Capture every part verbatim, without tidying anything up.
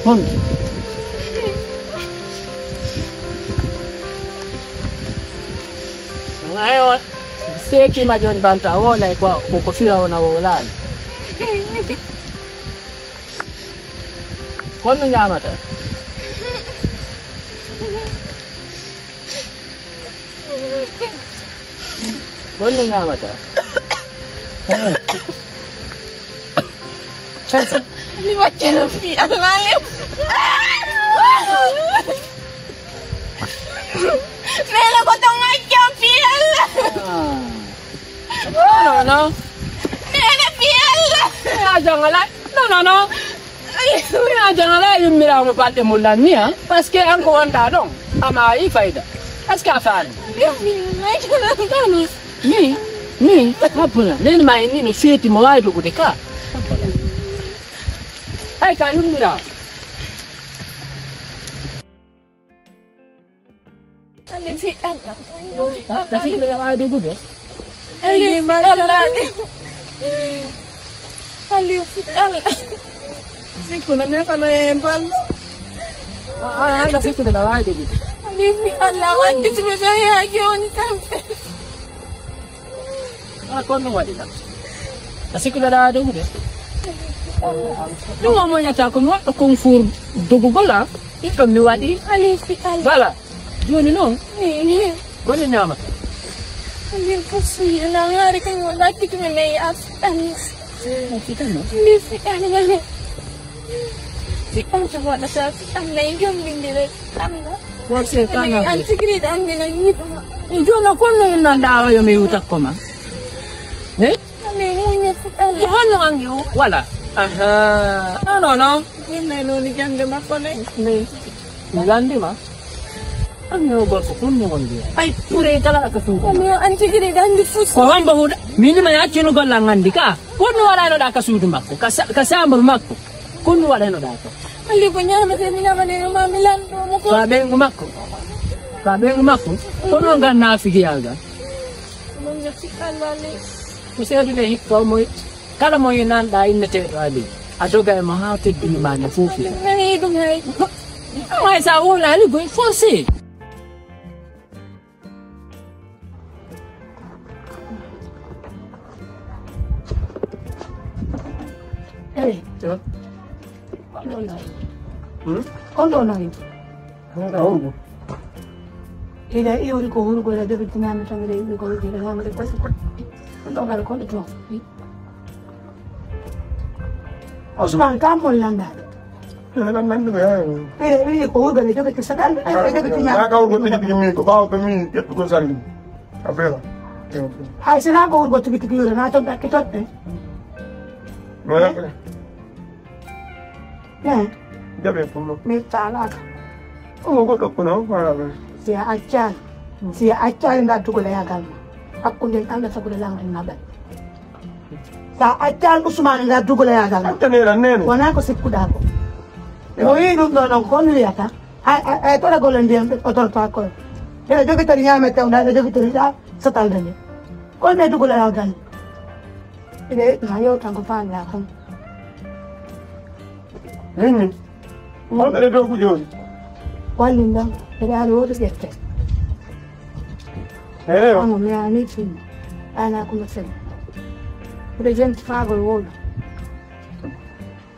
Honɗum? Ayo, seekiima jooni banta, o wonay ko, ko, ko fira wona o wolaani. Honno ñaamata? Honno ñaamata? Ni waccano fi almale. Mele ko to macca fi Allah. Ah. No, no, no. Mele fi Allah. Ya jangala. No, no, no. Ya jangala yummira mo batte mo lanni ha. Parce que an ko wonɗa ɗon. Ama yi fayda. Est-ce que a faami? Mi, mi, habbuna. Nen ma en ni no feeti mo waawi dogude ka. Ay ka yummira. Aliou fi Allah. Ka sikkuɗa waawi dogude? Aliou fi Allah. Aliou fi Allah. Sikkuɗa ne kala e ballo. Ah, ah, ka sikkuɗa waawi dogude? Aliou fi Allah, waɗde suma so yaa jooni tan. Ah, ko ɗum waɗi kam. A sikkuɗa dogude? Ɗum o moñata ko mi waɗɗo concours dogugol am. Ɗum ɗon mi waɗi. Aliou fi Allah. Voilà. Jooni noon. Ehe. Ko nde ñaamata? Aliou ko suuyi na ngaari kan o ɗakkitumi men yaaf. Aliou. Aliou fi Allah. Aliou fi Allah. Si kanko waɗata, si Allah e jombindire, Allah. Wonse kana. An sikiri ɗan mina yiɗuma. Jono konno nanɗa yo mi wuta koma. Eh? Ko honno an yo? Voilà. Aha. Non, non, non. Inna non ni jande makko ne. Mi landima. An yo gorko kun ni wondi. Ay pure kala ka sun. Ko mi an sikiri ɗan di fus. Ko hombo huda. Mini ma ya kinu golla ngandi ka. Honno waɗaynoɗa ka suudu makko, ka sa-, ka sambur makko? Honno waɗaynoɗa ka? Aliou ko ñaamete mi ñaamani ma mi lanndo mo ko. Ka ɓeyngu makko. Ka ɓeyngu makko. Ko ɗon ngan naafigiyal ngal. Ɗum no fi Allah ni. Ko seedude hikka o moy kala mo nanɗa inneteeɗo Aliou. A doga e mo haa teddini ma ne fof. Nani ɗum hay. Ay sa wowla Aliou goy fof si. Eyi. On ɗo nani? Honɗa honɗum? Ina iwri ko hurgo ina jogitinami tan ina iwri ko hurgo ina ñamde kosi. Ɗum ɗo kala ko ɗum toon. Ousmane kam mon landaade. Ene lan nanndi ko yaay. Ɓe ɓe ko wurgo ne jogi ko sagal ɓe jogi ko ñaam. Ka wurgo tigi tigi mi ko ɓaawo ko mi ƴettu ko salli. A beela. Hay sina ko wurgo tigi tigi yoro na ton ɗakke totte. Jaɓe pullo. Mi taalaka. Omo goɗɗo kono o faala. Si a accaani si a accaani nda dugoleyagal ma hakkunde Allah sabude lawde naɓal. Sa accan Ousmane nga dugoloyagal ma. Accaneɗan nene. Wona ko sikkuɗa ko. Mo wi ɗum ɗo noon kon wiyata. Ay ay toragol e ndiyam ɓe otorta koye. Ene jogitori ñaame tewda ene jogitori ɗa sotalde nde. Kon ɓe dugoloyagal. Ene yeɗɗuma yewtan ko faamɗa kon. Minni. Wonɓe ɗe dow ko jooni. Wallin ɗon. Eɗe ari woto ƴette. Eyo. Amo mi ani fini. Ana kuma sen. Kuɗe jenti faagol wolo.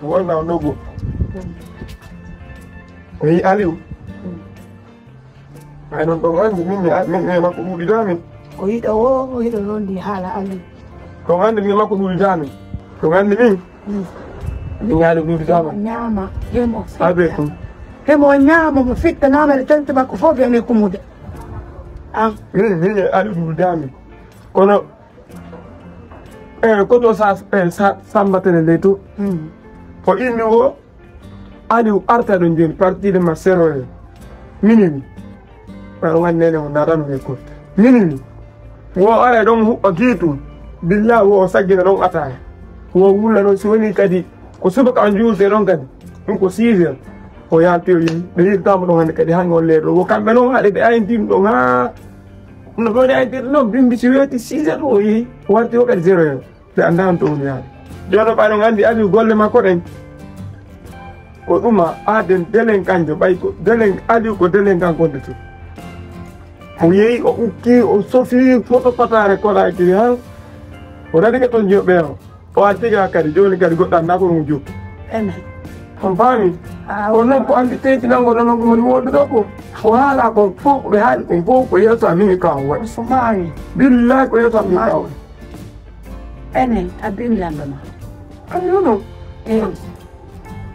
Wonna o dogo. O yi Aliou. Ay noon ɗon anndi min mi min e makko ɗuuɗidaa min. Ko yiɗo o o yiɗo noon ndi haala Aliou. Ɗon anndi min e makko ɗuuɗidaa min. Ɗon anndi min. Min ñaali ɗuuɗidaa ma. Ñaama hemo. Abe. Hemo ñaama mo fitta naama e tonti makko fof ene kumude. An. Min min e Aliou ɗuuɗidaa min. Kono e koto sa e sa sambatene ley to. O inni o Aliou arta ɗo joni partide ma seroye minini. Aɗo gandi nene mo natano e ko minini. Wo ara ɗon huɓɓa giitu billa wo o saggina ɗon ataya. Wo wulla ɗon si woni kadi ko subaka on juulte ɗon kadi ɗum ko six heures. O yalti o yimi ɓe yirtama ɗon hande kadi hange on leeɗo wo kamɓe noon haɗe ɓe ayintino ɗon ha no ɓewde ayintirde noon bimbi si weeti six heures o yehi o warti o kadi zéro heures. Ɓe anndaa on to woni yaade. Jooni ɓay no nganndi adii golle makko ɗen. O ɗuma, aaden delen kanjo, ɓay ko delen Aliou, ko delen kan gonde tun. O yehi, o ukki, o sofi foto patare Konaakiri han. O radi ka ton joɓe o. O arti ga kadi, jooni kadi goɗɗo anndaa ko ɗum jokki. Ene. On faami? Ah, ko non ko anndi teytinango ɗon on ko woni woɗɗude ko. O haala kon fof, ɓe haali kon fof ko yeeso amin e kaw waɗi. So maayi. Billahi ko yeeso amin e kaw waɗi. Ene, a binndanɗo ma. Anndi non. Eh.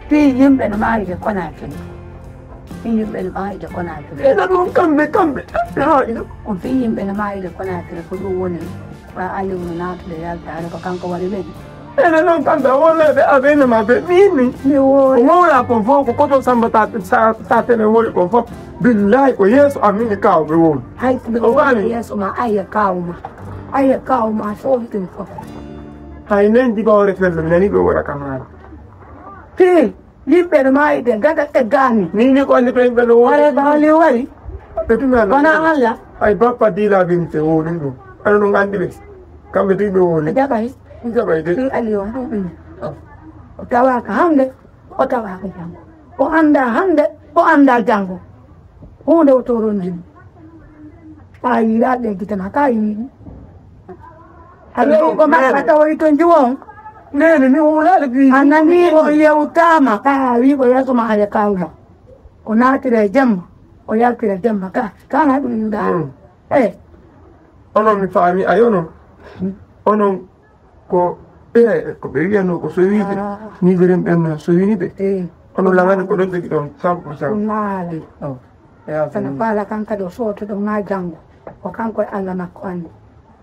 Fii yimɓe no maayde Konaakiri. Fii yimɓe no maayde Konaakiri. Ene ɗum kamɓe, kamɓe. Ko fii yimɓe no maayde Konaakiri ko ɗum woni. Ɓa Aliou no naatude yaltaare ko kanko waɗi ɓen. Ene non kamɓe wonleɓe abene ma ɓe mini. Mi woni. Ko wowla kon fof ko koto Samba ta, ta, ta tene woni kon fof. Billahi ko yeeso amin e kaw ɓe woni. Hay ko ɓe woni yeeso ma, ay e kaw ma. Ay e kaw ma, so ɗum fof. Hay nen diga o refel nani ɓe wora kamara. Fii. Yimɓe no maayde gada e gaani. Ni ni ko anndi ko yimɓe no woni. Hare baali wari. Ɓe tuma no. Wona Allah. Ay bappa dila binte woni ɗum. Ano no anndi ɓe. Kamɓe tigi ɓe woni. A jaɓay. A jaɓay de. Ɗum Aliou on ɗum. O tawaaka hannde, o tawaaka janngo. O anndaa hannde, o anndaa janngo. Huunde o torondini. A yiɗaa ɗe gite ma, ka yiɗi. A yehi ko makka tawoy to njuwon. Nene mi wulaade bi. A nani o yewtaama, ka a wi ko yeeso ma haya kawla. O naatira e jemma, o yaltira e jemma, ka, ka na ɗum yiɗaa. Mm. Eh. Onon mi faami, ay onon. Onon ko ɓe, ko ɓe wiyanoo ko sowiiɓe. Ah. Ni ɓe remɓe no sowini ɓe. Eh. Onon lagani ko ɗon tigi ɗon, cent pour cent. Naali. Oh. Kono faala kan kadi o sooto ɗum haa janngo. Ko kanko e Allah makko anndi.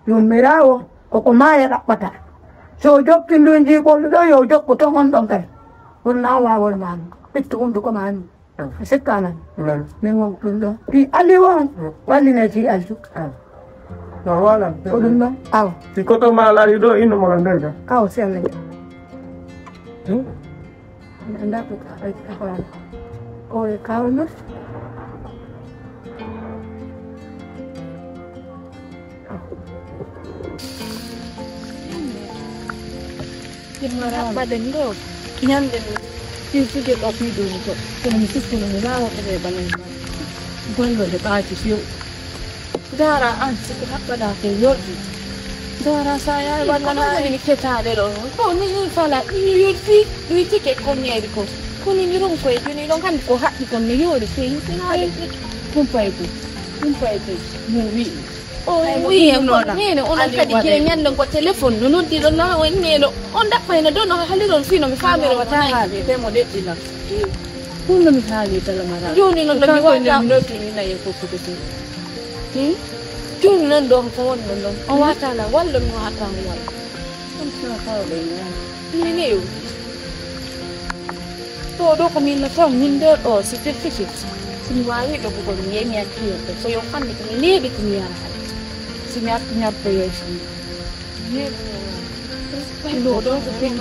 Yummiraawo, koko maaya ɗaɓɓata. So o jokki ndun jii ɓollu ɗo, yo o jokku ton on ɗon kadi. Ɗum na o waawol maami. Ittu hunnduko maami. A sikkanan. Min won ɗum ɗo. Fii Aliou on. Walline fii Aliou. No wala. Ko ɗum ɗon. Awa. Si koto ma lari ɗo, inno mo nder ga. Awa, si Allah. Hmm? Nda ko ka, ay, ka fara. Ko e kawo no? Yimma raɓɓaɗen ɗo. Ñande mi firtude ɗo piɗumi ko. Kono mi sikkuno mi waawa ɗum e ɓalay ma. Gollode ɓaati few. Dara an siko haɓɓaɗa ko yordi. Dara sa yaay walla na mi fetaade ɗo. Ko ni ni fala ni yordi ni tike ko ñeeri ko. Ko ni ni ron ko e joni ɗon hande ko haɓɓi kon no yoori sey sinaade. Ɗum payti. Ɗum payti. Mo wi'i. O wi'i en ko nene onon kadi ke ñande ko téléphone no noddi ɗon na o en neno. On daɓɓayno ɗon no haliron fino mi famiro wata haali te mo deɗɗina. Ɗum no mi haali talamara. Joni non no mi wata. Mi noddini na e ko fuɗo. Hmm? Jooni noon ɗoon ko wonno ɗoon, o waataala wallo mi waataano wallo. Ɗum suna kawɗe ñaami. Mine neewi. Ɗo ɗo ko min no taw min nder ɗo si firtiki. Si mi waawi ɗo bugol mi yeñi an kiyo ko so yo fanni ko mi neeɓi ko mi yara. Si mi artu ñabbo yeeso mi. Neeɓi mi yara. Ɗo ɗo ko min.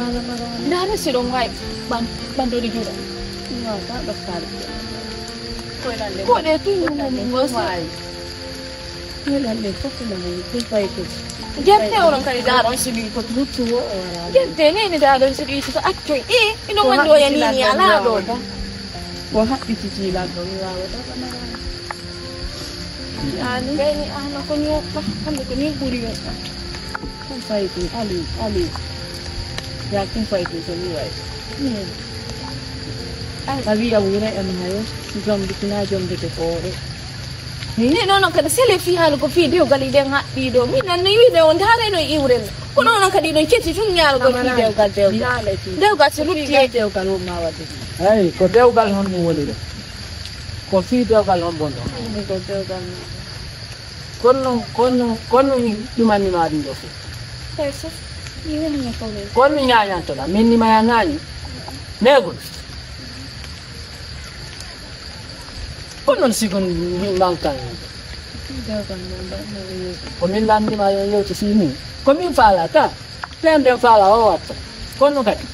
Ndaara si ɗon wawi ɓan ɓanɗo ɗi juuɗa. Mi waata ɗo faade. Ko ɗe tun mo mo mo. Jerte onon kadi daaɗon sibi ko. Jerte neni daaɗon sibi ko accoy e ino wandi o yanini ala ɗo. Ko haɓɓititi lan ɗo mi waawata. Ani gayni ana ko ni yoɓɓa hande ko ni ɓuri yoɓɓa. Kum fayti ali ali. Ya kum fayti so ni way. A wiya wure en hayo jombitina jombite koore. Ni noon kadi sele fii haali ko fii dewgal iɗen haɓɓii ɗo. Min nan no wiide on ndaarayno e iwrel. Kono onon kadi ɗon ketti tun ñaalgol fii dewgal dewgal. Dewgal so lutti e dewgal won ma wadde. Eyi ko dewgal hon ɗum woni ɗo? Ko fii dewgal hon bonɗo? Ko dewgal. Kono kono kono mi ɗumanni ma ɗum ɗo fof. Kono mi ñañantoɗa min ni maya ŋaañi negol. Ko noon sigon min mawtan. Ko min lanndima yo yewte fii mum. Ko min faalata. Nden nden faala o watta. Kono kadi.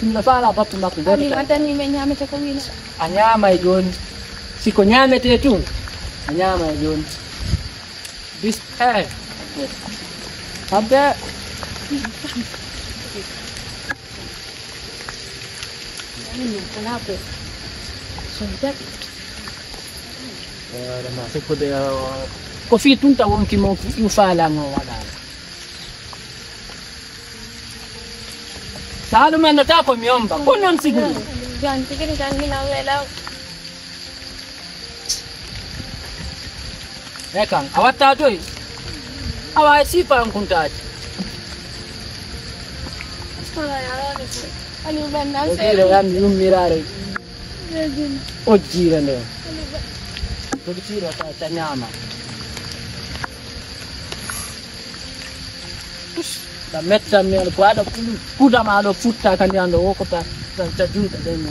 Ɗum no faala bappu makko goto kadi. A ñaamay jooni. Si ko ñaametee tun, a ñaamay jooni. Bis eh. Abbe. Ala ko. Son tak. Vraiment, c'est que de, euh, ko fii tun ta wonki mo fu faalaa mo waɗaala. Taɗum en no ta ko mi omba. Ko non siguru. Jan tikiri jan mina wela. E kan, a watta toy? Awa, e sifa an kuntaaji. Wala ya wala ko. Ani ben nan. O jiira yan yummiraare. O jiira nde. O jiira ta, ta ñaama. Ta metta men ko aɗa kuɗama aɗo futta kandi ando wo ko ta ta juuta den.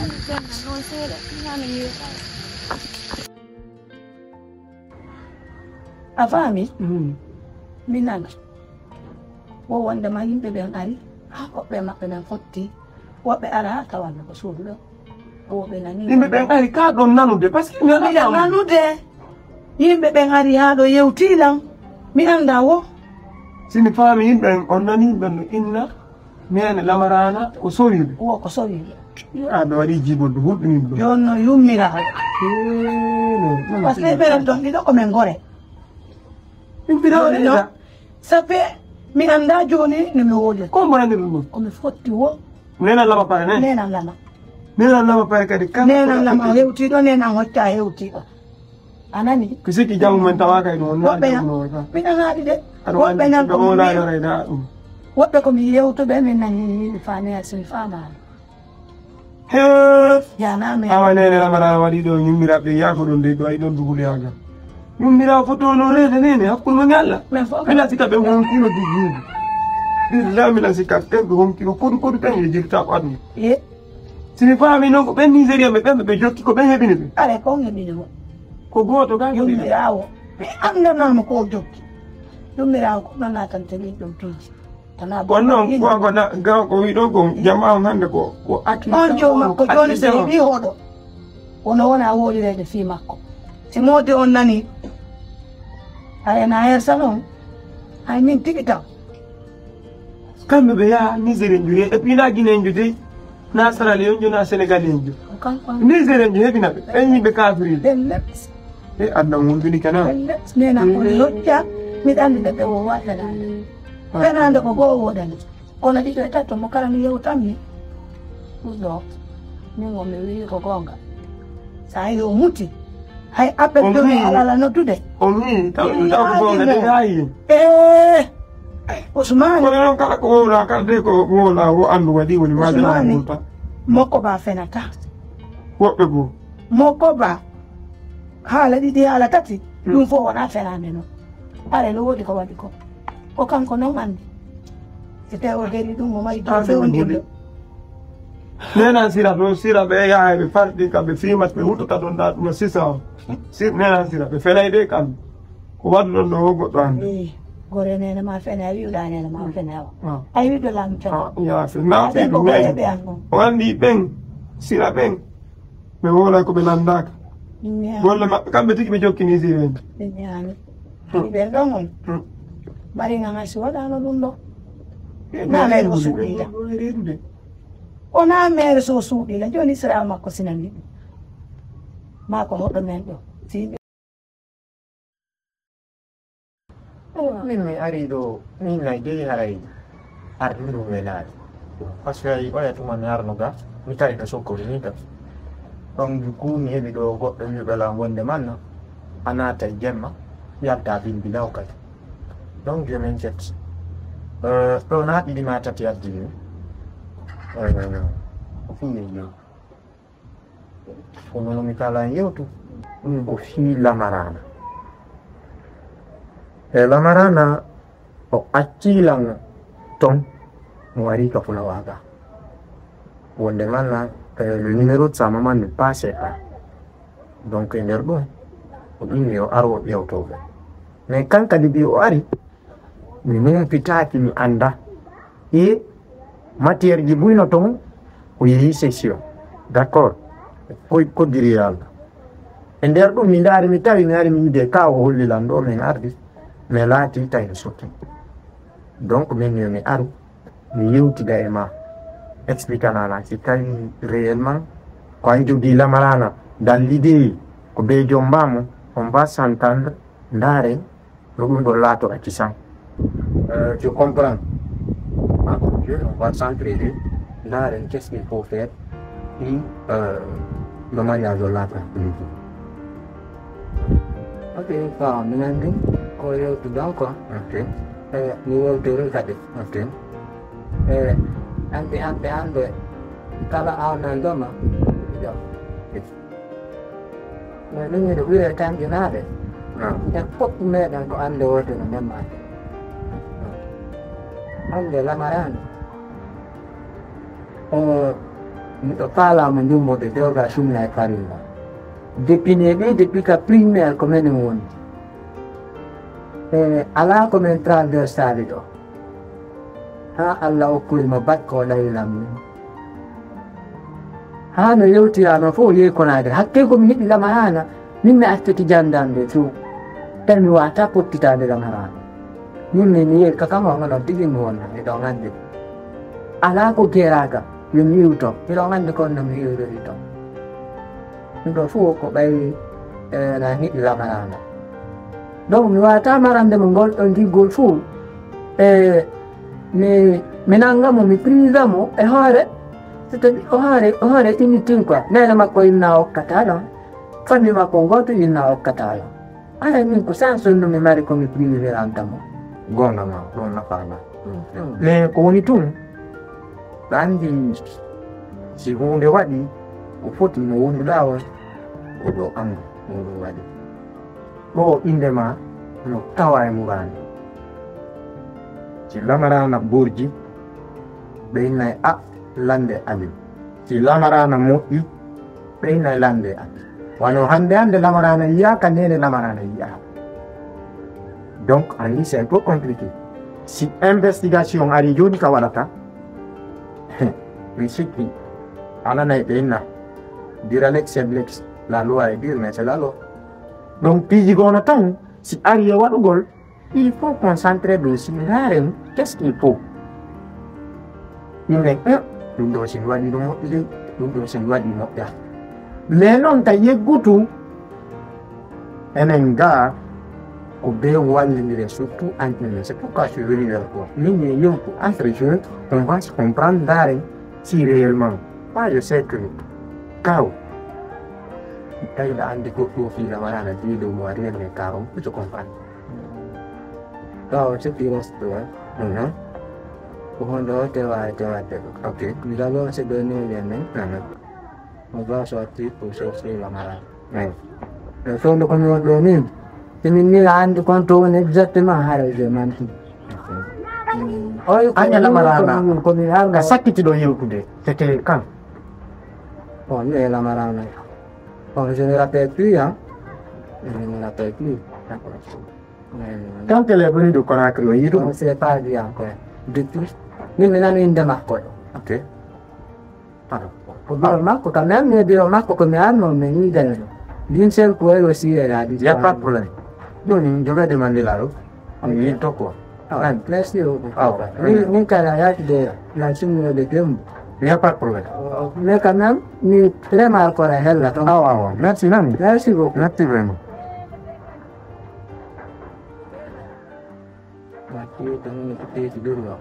A faami? Mm. Mi nana. Wo wonde ma yimɓe ɓen ari, haa woɓɓe maɓɓe ɓen fotti, woɓɓe ara haa tawanno ko suudu ɗo. Woɓɓe nani. Yimɓe ɓen ari ka ɗon nanude, parce que mi ala miɗa nanude. Yimɓe ɓen ari haa ɗo yewti lan. Mi annda wo. Si mi faami yimɓe ɓen, on nani yimɓe no inna. Neene Lamarana ko sowiiɓe. Wo ko sowiiɓe. Yo, aɓe waɗi jiibolɓe hulɓe min ɗo. Yo no yummira. Parce que ɓe ɗon ɗiɗo ko men gore. Min fira o ɗiɗo. Sape mi annda jooni no mi woli. Ko mo nani ɗum ɗum? Ko mi fotti wo. Neene Lama pare ne? Neene Lama. Neene Lama pare kadi kan. Neene Lama hewtiɗo, neene hocca hewtiɗo. A nani? Ko sikki jamu men tawa kay ɗum wonna. Woɓɓe na. Min anaɗi de. Woɓɓe nan ko wona yore da ɗum. Woɓɓe ko mi yewtuɓe min nani faami a sin faama. He. Ya na me. Awa nene ramara waɗi ɗo yummiraɓe ya ko ɗum de ɗo ay ɗon dugul yaga. Yummira foto no rede nene hakkul mo ngalla. Men fo. Mila sika ɓe won kilo dugul. Billahi mila sika ɓe won kilo kodu kodu tan e jirta ko aduna. E. Si mi faami noon ko ɓen Nigérian ɓe ɓen ɓe jokki ko ɓen heɓini ɓe. Are ko on heɓini mo. Ko gooto gaa ko ɗiɗo. Yummiraawo. Mi anndanaa mo ko o jokki. Yummiraawo ko ɗon naatante min ɗum piiji. Kono noon ko ko na ga ko wi ɗo ko jama on hannde ko ko aki. On joom makko jooni so heɓi hoɗo. Wono wona wolireede fii makko. Si moodi on nani. Ay na hersa noon. Ay min tigi taw. Kamɓe ɓe yaha Niger en jo, e puis na Guinée en jo de, na Sierra Leone jo, na Sénégal en jo. Niger en jo heɓina ɓe, ɓen yimɓe kafiri. E adna wonduni kana. Nena ko lojja, miɗa andi ɓe ɓe wo waɗana. Fenande ko goo woɗani. Kono ɗiɗo e tato mo kala mi yewtanmi. Ɗum ɗo, min won mi wiyi ko goonga. Sa yi o muti, hay appel jomi alala noddude. O mi taw ɗum taw ko goonga de hayi. Eh. Usmani. Kono noon kala ko wowla kala de ko wowla wo anndu waɗi woni maade. Usmani. Mokko ba fenata. Woɓɓe goo. Mokko ba haala ɗiɗi haala tati. Ɗum fof wona fenande noon. Are no woodi ko waɗi ko. Ko kanko noon anndi. Si tawi o heri ɗum o mari joom fewndirɗo. Nenan sira ɗo sira ɓe yaha ɓe farɗi kamɓe fimat ɓe wuttata ɗon ɗa ɗum sisa o. Sir nenan sira ɓe felay de kamɓe. Ko waɗu ɗon ɗo o goɗɗo anndi. Gore nene ma fene a wi'uɗa nene ma fene awa. Ay wiɗo lam fene. Ya fe na fi ɗum. O anndi ɓen sira ɓen. Ɓe wowla ko ɓe lanndaaka. Golle maɓɓe kamɓe tigi ɓe jokkini si ɓen. Ɓe ñaami. Ɓen ɗon on. Mari ngam a si waɗano ɗum ɗo. Na mere ko suuɗiila. O na mere so suuɗiila. Jooni sira makko sinani ɗum. Ma ko hoɗo men ɗo. Si Min mi ari ɗo min nay dey haray arduɗum welaade. Parce que ay oya tuma mi arno ga mi tawi ɗo sokkori ni kam. Donc du coup mi heɓi ɗo goɗɗo wi'uɗo lam wonde manno a naata e jemma yalta bilbilaw kadi. Donc je m'inquiète. Ɗo na ɗiɗi ma tati addini. Ko fii e jeyi. Kono no mi kala yewtu ɗum ko fii Lamarana. E Lamarana o acci lan ton mo wari ka Fulawaga. Wonde manna le numéro de sa maman ne passé pas. Donc e nder ɗum o inni o aro ƴewtoɓe. Mais kankadi mbi o ari mi humpitaaki mi annda e matière ji buyno toon o yehi session. D'accord. Koy koddiri e Allah e nder ɗum mi ndaari mi tawi mi ari mi yide ka o holli lan ɗo min ardi mi laati tawi sokki. Donc min yo mi aru mi yewtida e ma explique anana si tawi réellement Ko an jogii lamaraana, dans l'idée, ko bee jombamo, on va s'entendre, ndaare, no ɗum ɗon laato acci san. Euh, je comprends. Ah, je, on va s'entraider, ndaare, qu'est-ce qu'il faut faire, puis, euh, le mariage o laata. Ok, ko minen ɗum, ko yewtude on ko. Ok. E, mi yewtiri kadi. Ok. E, hannde, hannde, hannde, kala awnandoma, yo. Mais ɗum ene wiyee tanƴinaade. Ah. Nden fof meeɗen ko annde wootere ndemmaade. Hannde lamaraani. O, miɗo faalaama ndimmude dewgal sunna e farilla. Depuis ne ɗi, depuis ka primaire ko menen woni. E, alaa ko men transversali ɗo. Haa Allah okkori mo bac ko o ɗawi lam min. Haa no yewtiraano fof o yehi Konaakiri. Hakkee ko mi yiɗi lamaraana, min mi acciti janngande to. Tawi mi waawataa pottitaade lamaraana. Min mi, mi yehi ka kam o hono tigi mi wonna, miɗon anndi. Alaa ko geeraaka, yo mi iwto. Miɗon anndi ko honno mi iwrori ton. Ɗum ɗoo fof ko ɓay, e, na hiɗi lamaraana. Donc, mi waawataa marande mo ngol ɗon giggol fof. E, mi, mi nannga mo, mi prisa mo e hoore. So tawi o hoore, o hoore innitin quoi. Neene makko inna okkataa ɗon. Famille makko gooto inna okkataa ɗon. Ay, min ko sans ɗum mi mari ko mi priviranta mo. Goonga ma, ɗum nafaama. Mm. Mais ko woni tun, ɗa anndi si huunde waɗi, ko foti mo wonduɗaa on, ko ɗo anndu ko ɗum waɗi. Ɗo innde ma no tawa e muraani. Si lamaraana borji, ɓe innay a lande Aliw. Si lamaraana moƴƴi, ɓe innay lande Aliw. Wano hannde hannde lamaraana yiyaaka, neene lamaraana yiyaaka. Donc, a yii, c'est un peu compliqué. Si investigation ari jooni ka waɗata, mi sikki, a nanay ɓe inna, dira lex sed lex, la loi est dure, mais c'est la loi. Donc, piiji goono tan, si ari e waɗugol, il faut concentrer ɗo si ndaaren, qu'est-ce qu'il faut? Min nen, eh, ɗum ɗo si mi waɗi ɗum moƴƴi de, ɗum ɗo si mi waɗi moƴƴa. Mais noon ka yeggutu, enen ga ko be wallindire surtout entre nous. C'est pourquoi je suis venu vers toi. Min mi yewtu entre jeunes, on va se comprendre ndaaren si réellement. Moi, je sais que kaw. Tawi ɗa anndi goɗɗo o fii lamaraana biiɗo mo a riyani e karon, je comprends. Ɓaawo cukki resto, hein? Mhm. Ko honɗo o tewa e tewatde ɗo? Ok. Ngalo se ɗo ni le men. Mhm. On va sortir pour chercher la malade. Mhm. E fewndo ko mi won ɗo ni. Te min ni a anndi kon to woni exactement hara je manti. Ok. Mm. Oy, ko Anya min, lamaraana. Ko min, ko min harga. Ka sakkiti ɗo yewtude. C'était quand? Bon, mi e lamaraana. Bon, je ne rappelle plus, hein. Je ne me rappelle plus. D'accord. Quand elle est venue de Conakry, on y trouve. On s'est pas vu encore. Depuis. Min mi nani innde makko. Ok. Pardon. Ko biro makko quand même, mais biro makko ko mi arno mi ni dal. D'une seule couleur aussi, elle a disparu. Y a pas de problème. Donc, je vais demander là-haut. Ok. Il te quoi? Ah, ouais. Merci beaucoup. Ah, ouais. Min, min kala yaati de la chimie de Dembo. Y a pas de problème. Euh, mais quand même, mi vraiment encore hella ton. Ah, ouais, ouais. Merci, Nani. Merci beaucoup. Merci vraiment. Mati, tang, mati, tidur, no.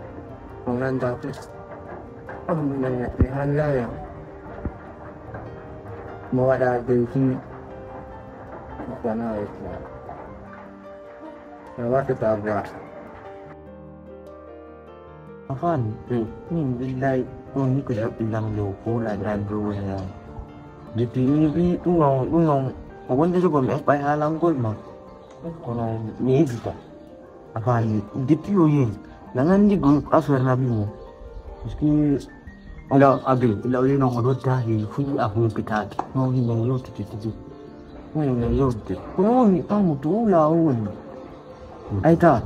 Ko ngannduɗaa fof, mi hanndaaya. Mo waɗa dow fii. Wona e fii. No waɗata baata. A faami? Hmm. Min billahi, ɗum ni ko jaɓɓinam ɗo, ko wona e radio woni noon. Depuis min ɓii ɗum noon, ɗum noon, ko wonde jogo mi eɓɓay haalangol ma. Kono mi hejjita. A faami, depuis o yehi, na nganndi ko affaire naɓi mo. Parce que ila abi, ila o yehi noon o rottaaki, fuɗɗi a humpitaaki. Noon hino yewtete tigi. Ɗum no yewtete. Kono woni, amu to wula o woni. Ay ta,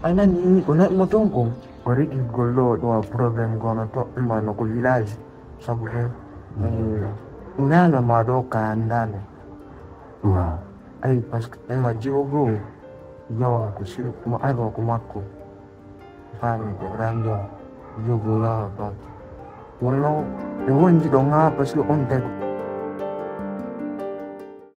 a nani ni ko naɓi mo toon ko? Ko regilgol ɗo, ɗo problème gono to, ma no ko village. Sabu ɗum, mm, nana ma ɗo ka anndaano. Waaw. Ay, parce que ma jiwo goo, yawa ko sir-, mo arno ko makko. Faami ko rando, jogo yawa ɗon. Wonno, ɓe wonji ɗo ŋaa, parce que on tagi.